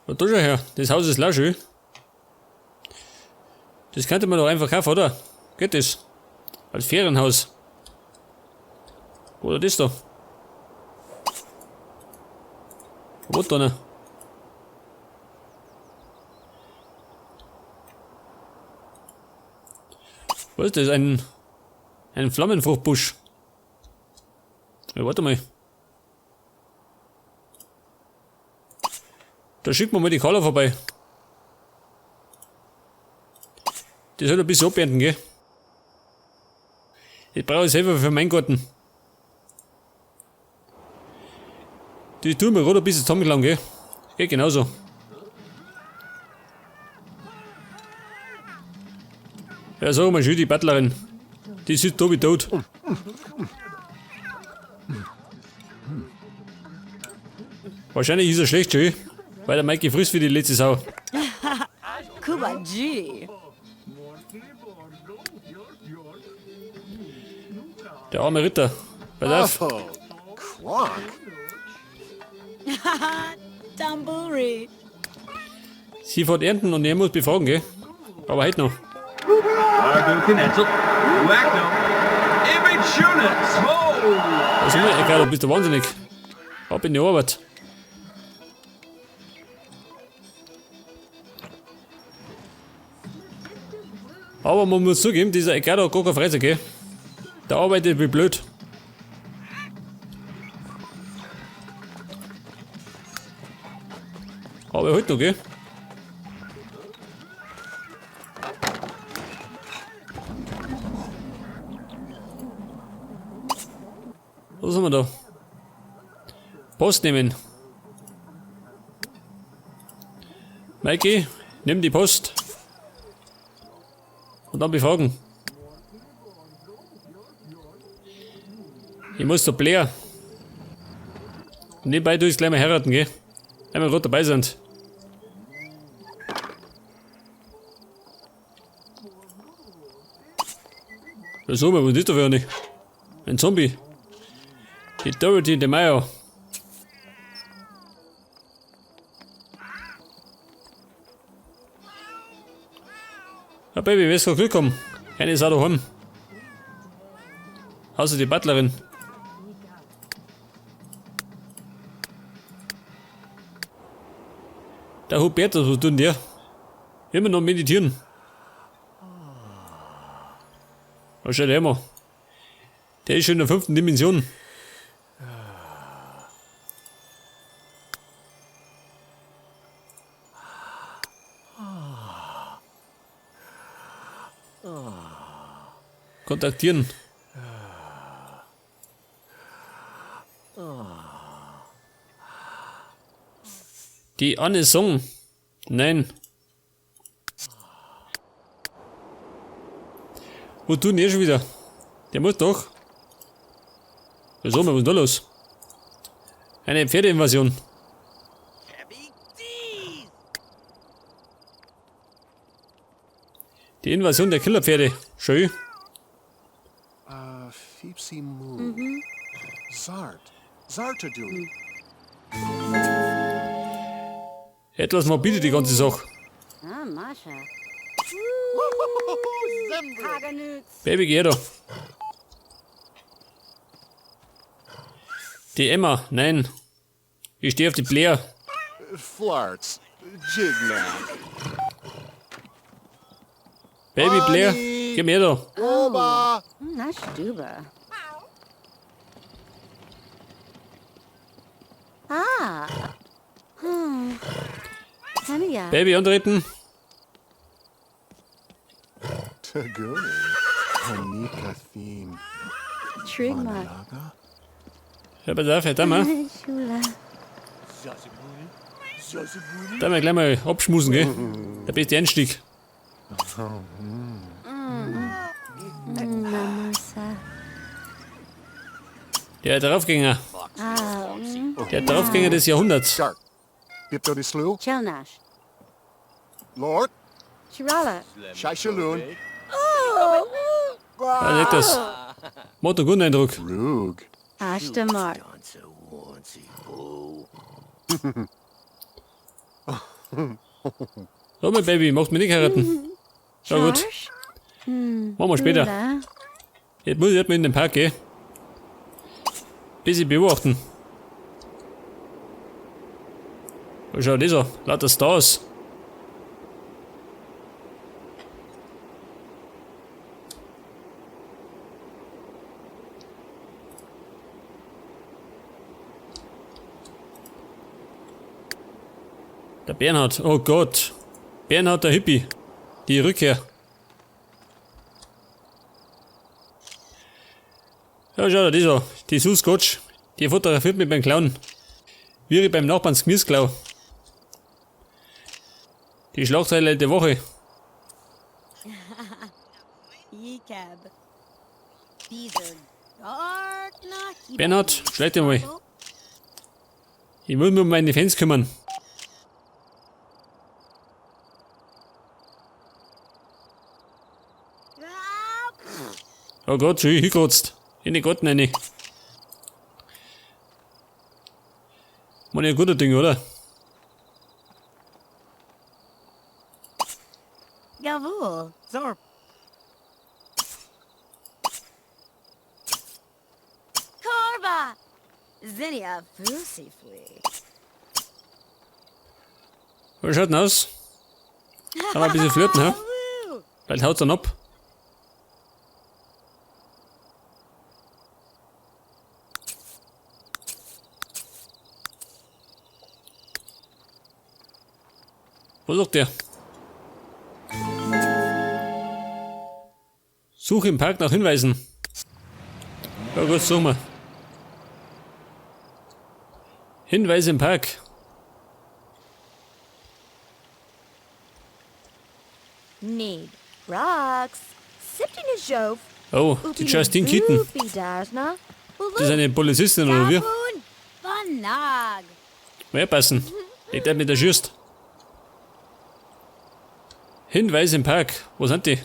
Und da schau her, das Haus ist auch schön. Das könnte man doch einfach kaufen, oder? Geht das? Als Ferienhaus. Oder das da? Wo da noch? Was ist das? Ein Flammenfruchtbusch. Ja, warte mal. Da schicken wir mal die Carla vorbei. Die soll ein bisschen abernten, gell? Ich brauche es selber für meinen Garten. Die tun mir gerade ein bisschen zusammengelangt, gell? Geht genauso. Ja, sag mal schön, die Butlerin. Die sitzt da wie tot. Wahrscheinlich ist er schlecht schön, weil der Mikey frisst wie die letzte Sau. Kuba G. Der arme Ritter. Pass auf. Oh, Quonk. Tamburi. Sie fährt ernten und er muss befragen, gell? Aber heute noch. Was immer, egal, du bist du wahnsinnig. Ab in die Arbeit. Aber man muss zugeben, dieser Egal hat gar keine Fresse, gell? Der arbeitet wie blöd. Aber heute noch, gell? Was haben wir da? Post nehmen. Mikey, nimm die Post. Und dann befragen. Ich muss zu Blair. Und nebenbei tue ich gleich mal heiraten, gell? Einmal gerade dabei sind. Ja, so, was ist das da für eine? Ein Zombie. Die Dorothy DeMayo. Ja, Baby, wirst du Glück haben. Eine ist auch daheim. Außer die Butlerin. Der Hubertus, was tut denn der? Immer noch meditieren. Was schaut der mal? Der ist schon in der 5. Dimension. Kontaktieren. Die Anne Song. Nein. Wo tun die schon wieder? Der muss doch. Wieso, was ist da los? Eine Pferdeinvasion. Die Invasion der Killerpferde. Schön. Fipsi Mu. Zart. Zartadu. Etwas morbide die ganze Sache. Ah, Mascha. Baby, geh da. Die Emma, nein. Ich stehe auf die Blair. Flarts. Jignag. Baby Blair, geh mir da. Oba. Na, Stuba. Ah. Tanja. Baby antreten. Taguri. Hanika Theme. Trigma. Naga. Ja, pass auf, da mal. Schule. Da mal gleich mal abschmusen, gell? Der beste Einstieg. Namusa. Der Draufgänger. Ah. Der Draufgänger des Jahrhunderts. Dark. Bipto Chelnash. Lord. Chirala. Shaishalun. Ah, nicht das. Macht einen guten Eindruck. Rug. Ashtamar. So, mein Baby, magst mich nicht heiraten? Ja gut, machen wir später. Jetzt muss ich erstmal in den Park gehen. Bisschen beobachten. Was schaut das an? Lauter Stars. Der Bernhard, oh Gott. Bernhard der Hippie. Die Rückkehr. Ja, schau dir das an. Die Sue Scotch. Die fotografiert mich beim Clown. Wie ich beim Nachbarn das Gemüse klau. Die Schlagzeile der Woche. Bernhard, schlag dich mal. Ich muss mich um meine Fans kümmern. Oh Gott, schon hingekotzt. In den Garten rein. War ja ein guter Ding, oder? Jawohl. Zorp. Korba. Zinnia Fusifli. Was schaut denn aus? Kann man ein bisschen flirten, hä? Vielleicht haut's dann ab. Was sagt der? Suche im Park nach Hinweisen. Ja gut, suchen wir. Hinweise im Park. Need rocks. Oh, die Justine Keaton. Das ist eine Polizistin oder wie? Mehr passen. Ich darf mit der schießt. Hinweise im Park. Wo sind die?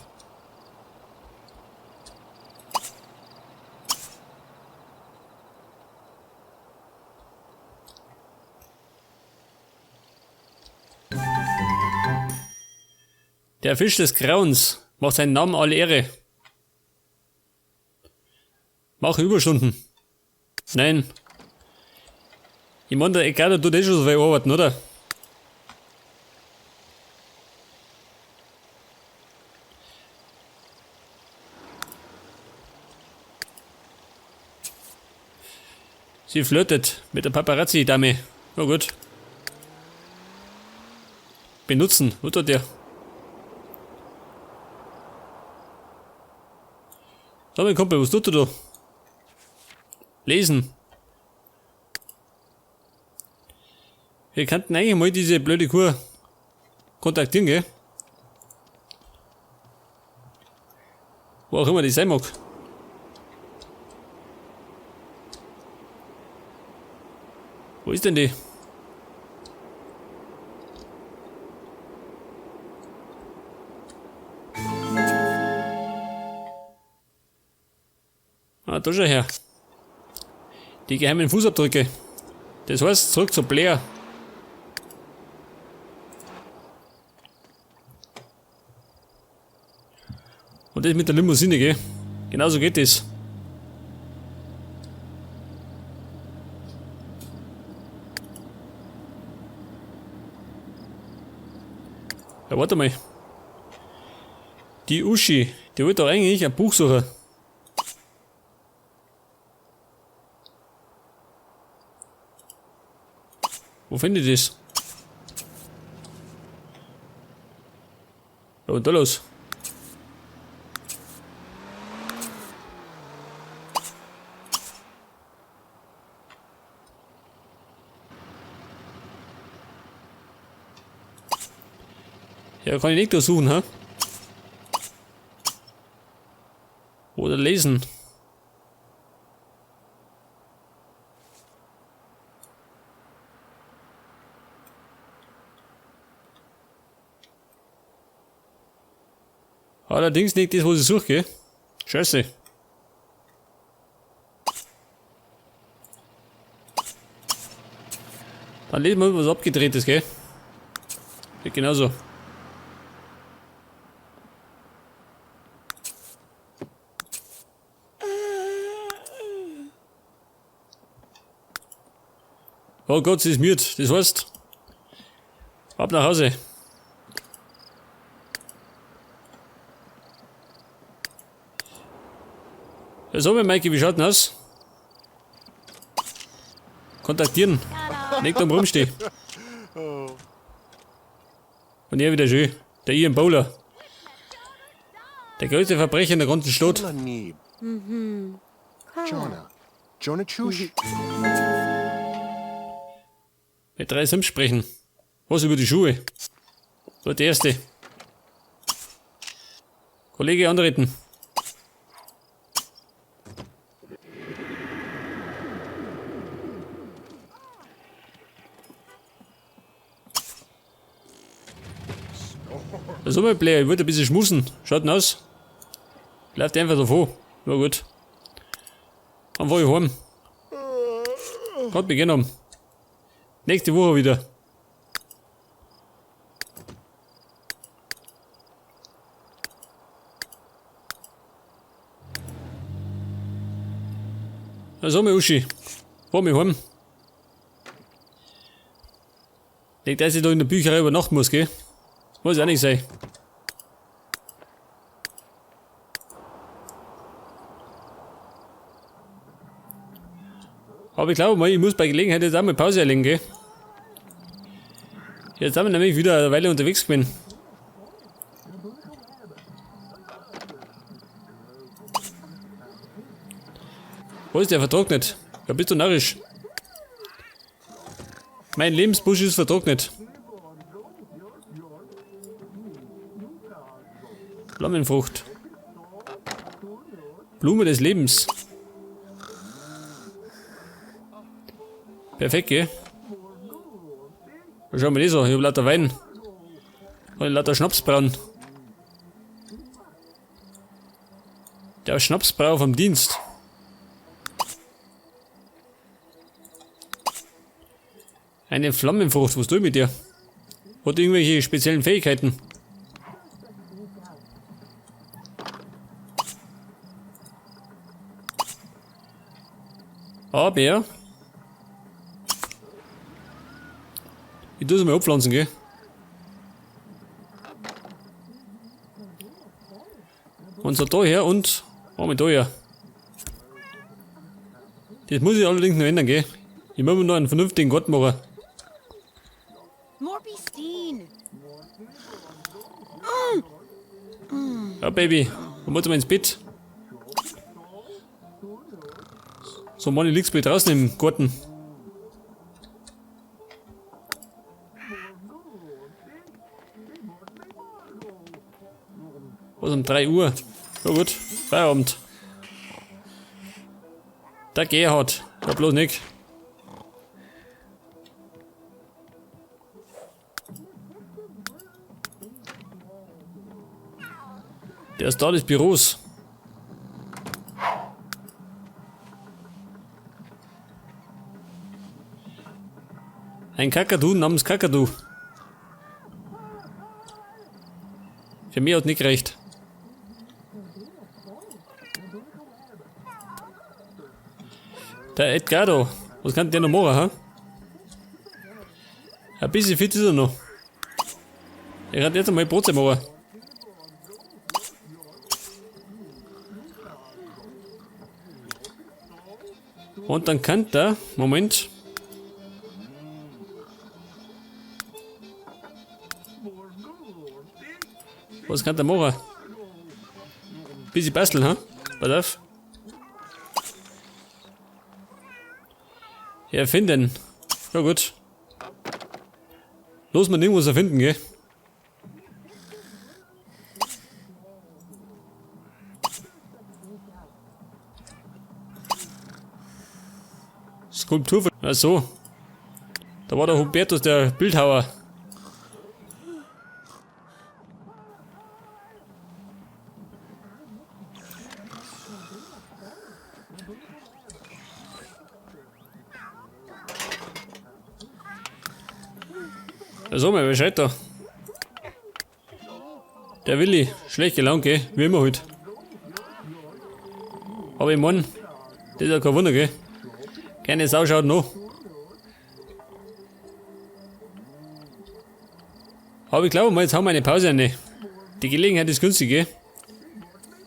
Der Fisch des Grauens macht seinen Namen alle Ehre. Mach Überstunden. Nein. Ich meine, der Egal, der tut eh schon so viel arbeiten, oder? Sie flirtet mit der Paparazzi-Dame. Na gut. Benutzen, was tut der? So, mein Kumpel, was tut du da? Lesen. Wir könnten eigentlich mal diese blöde Kuh kontaktieren, gell? Wo auch immer die sein mag. Wo ist denn die? Ah, da schau her. Die geheimen Fußabdrücke. Das heißt, zurück zu Blair. Und das mit der Limousine, gell? Genauso geht das. Ja, warte mal. Die Uschi, die wollte doch eigentlich ein Buch suchen. Wo finde ich das? Ja, und da los. Ja, kann ich nicht durchsuchen, hä? Oder lesen. Allerdings nicht das, was ich suche, gell? Scheiße. Dann lesen wir was Abgedrehtes, gell? Geht genauso. Oh Gott, sie ist müde. Das heißt, ab nach Hause. Ja, so, Maike, wie schaut denn aus? Kontaktieren. Nicht am Rumstehen. Und er wieder schön. Der Ian Bowler. Der größte Verbrecher in der ganzen Stadt. Mit 3 Sims sprechen. Was über die Schuhe? So, der erste. Kollege antreten. So, mein Player, ich wollte ein bisschen schmusen. Schaut denn aus? Läuft einfach davon. Na gut. Dann fahr ich heim. Gott, wir gehen um. Nächste Woche wieder. Also, mein Uschi. Fahr mich heim. Nicht, dass ich da in der Bücherei übernachten muss, gell? Muss auch nicht sein. Aber ich glaube mal, ich muss bei Gelegenheit jetzt auch mal Pause erlegen, gell? Jetzt sind wir nämlich wieder eine Weile unterwegs gewesen. Wo ist der vertrocknet? Ja, bist du narrisch? Mein Lebensbusch ist vertrocknet. Flammenfrucht. Blume des Lebens. Perfekt, gell? Schauen wir das an. Ich hab lauter Wein. Und lauter Schnaps brauen. Der Schnapsbrauer vom Dienst. Eine Flammenfrucht, was tue ich mit dir? Hat irgendwelche speziellen Fähigkeiten? Aber ich tue es mal abpflanzen, gell? Und so da her und einmal da her. Das muss ich allerdings noch ändern, gell? Ich muss mir noch einen vernünftigen Garten machen. Ja, Baby, dann muss ich mal ins Bett. So, Mann, ich lieg's bei draußen im Garten. Was um 3 Uhr? Ja gut, Feierabend. Der Gerhard. Ja, bloß nicht. Der Star des Büros. Ein Kakadu namens Kakadu. Für mich hat nicht gereicht. Der Edgardo. Was kann der noch machen, hä? Ein bisschen fit ist er noch. Er kann jetzt einmal Brotzeit machen. Und dann kann der, Moment. Was kann der machen? Bisschen basteln, hä? Pass auf. Erfinden. Ja gut. Los, mal irgendwas erfinden, gell? Skulptur. Ach so. Da war der Hubertus, der Bildhauer. So, mal Bescheid da. Der Willi, schlecht gelaunt, gell? Wie immer halt. Aber ich mein, das ist ja kein Wunder, gell? Keine Sau schaut noch. Aber ich glaube mal, jetzt haben wir eine Pause rein. Die Gelegenheit ist günstig, gell?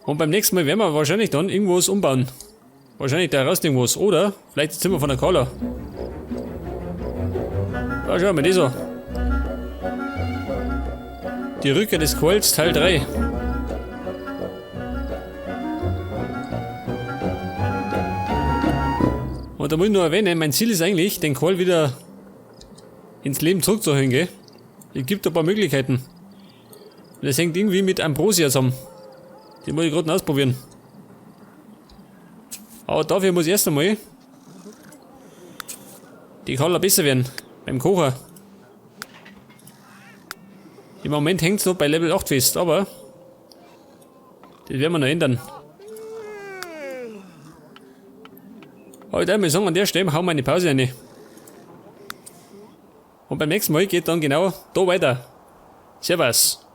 Und beim nächsten Mal werden wir wahrscheinlich dann irgendwas umbauen. Wahrscheinlich da raus irgendwas. Oder vielleicht das Zimmer von der Carla. Da schauen wir das an. Die Rückkehr des Qualls Teil 3. Und da muss ich nur erwähnen, mein Ziel ist eigentlich, den Qual wieder ins Leben zurückzuholen, gell? Es gibt ein paar Möglichkeiten. Und das hängt irgendwie mit Ambrosia zusammen. Die muss ich gerade noch ausprobieren. Aber dafür muss ich erst einmal die Carla besser werden. Beim Kochen. Im Moment hängt's noch bei Level 8 fest, aber das werden wir noch ändern. Aber ich würde mal sagen, an der Stelle hauen wir eine Pause rein. Und beim nächsten Mal geht dann genau da weiter. Servus.